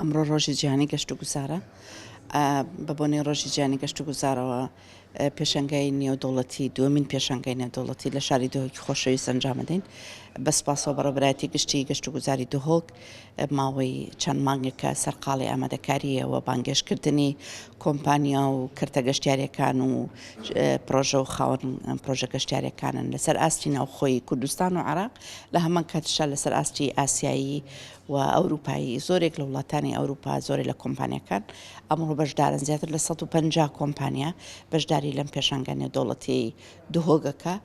ئەمڕۆ ڕۆژی جیهانی گەشتوگوزارە. بە بۆنەی ڕۆژی جیهانی گەشتوگوزارەوە پێشەنگای نێودەوڵەتی دووەمین پێشانگای نێودەوڵەتی لە شاری دهۆکی خۆشەویست ئەنجامەدەین. بە سپاسەوە بەڕێوەبەرایەتی گشتی گەشتوگوزاری دهۆک ماوەی چەند مانگێکە سەرقاڵی ئامادەکارییە و بانگێشتکردنی کۆمپانیا و کەرتە گەشتیارییەکان و پرۆژە و خاوەن پرۆژە گەشتیارییەکانن لەسەر ئاستی ناوخۆی کوردستان و عێراق لە هەمان کاتیشدا لەسەر ئاستی ئاسیایی و ئەوروپایی زۆرێک لە وڵاتانی ئەوروپا زۆرێک لە کۆمپانیاکان ئەمڕۆ بەشدارن زیاتر لە 150 کۆمپانیا بەشداری لەم پێشانگا نێودەوڵەتیەی دهۆکەکە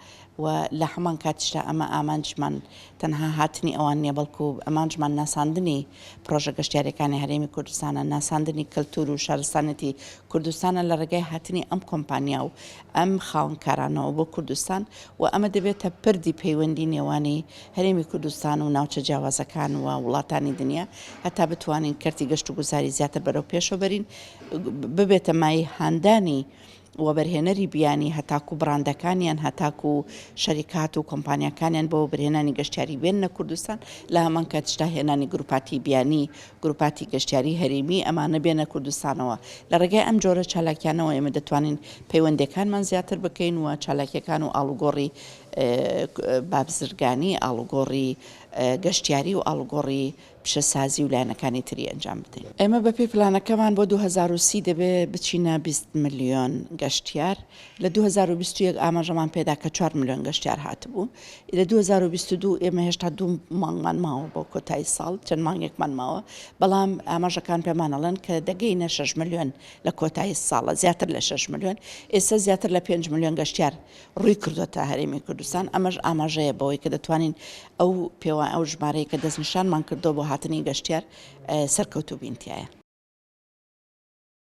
و لە هەمان کاتیشدا ئەمە ئامانجمان تەنها هاتنی ئەوان نییە بەڵکو ئامانجمان ناساندنی پڕۆژە گەشتیاریەکانی هەرێمی کوردستانە ناساندنی کەلتور و شارستانێتی کوردستانە لە ڕێگای هاتنی ئەم کۆمپانیا و ئەم خاوەنکارانەوە بۆ کوردستان و ئەمە دەبێتە پردی پەیوەندی نێوانی هەرێمی کوردستان و ناوچە جیاوازەکان و وڵاتانی دنیا هەتا بتوانین کەرتی گەشتوگوزاری زیاتر بەرەو پێشەوە بەرین ببێتە مایەی هاندانی وەبەرهێنەری بیانی هەتاکو بڕاندەکانیان هەتاکو شەریکات و کۆمپانیاکانیان بۆ وەبەرهێنانی گەشتیاری بێننە کوردستان لە هەمان کاتیشدا هێنانی گروپاتی بیانی گروپاتی گەشتیاری هەرێمی ئەمانە بێنە کوردستانەوە لە ڕێگای ئەم جۆرە چالاکیانەوە ئێمە دەتوانین پەیوەندیەکانمان زیاتر بکەین و چالاکیەکان و ئاڵوگۆڕی بابزرگانی، ئاڵوگۆڕی گەشتیاری و ئاڵوگۆڕی پیشەسازی و لایەنەکانی تری ئەنجام بدەین. ئێمە بەپێی پلانەکەمان بۆ 2030 دەبێ بچینە 20 ملیۆن گەشتیار، لە 2021 ئاماژەمان پێدا کە چوار ملیۆن گەشتیار هاتبوو، لە 2022 ئێمە هێشتا دوو مانگمان ماوە بۆ کۆتایی ساڵ، چەند مانگێکمان ماوە، بەڵام ئاماژەکان پێمان ئەڵێن کە دەگەینە شەش ملیۆن لە کۆتایی ساڵە، زیاتر لە شەش ملیۆن، ئێستا زیاتر لە پێنج ملیۆن گەشتیار ڕووی کردۆتە هەرێمی کوردستان، ئەمەش ئاماژەیە بەوەی کە دەتوانین ئەو پێوان ئەو ژمارەی کە دەستنیشانمان کردووە بۆ هاتنی گەشتیار سەرکەوتوو بین تیایا.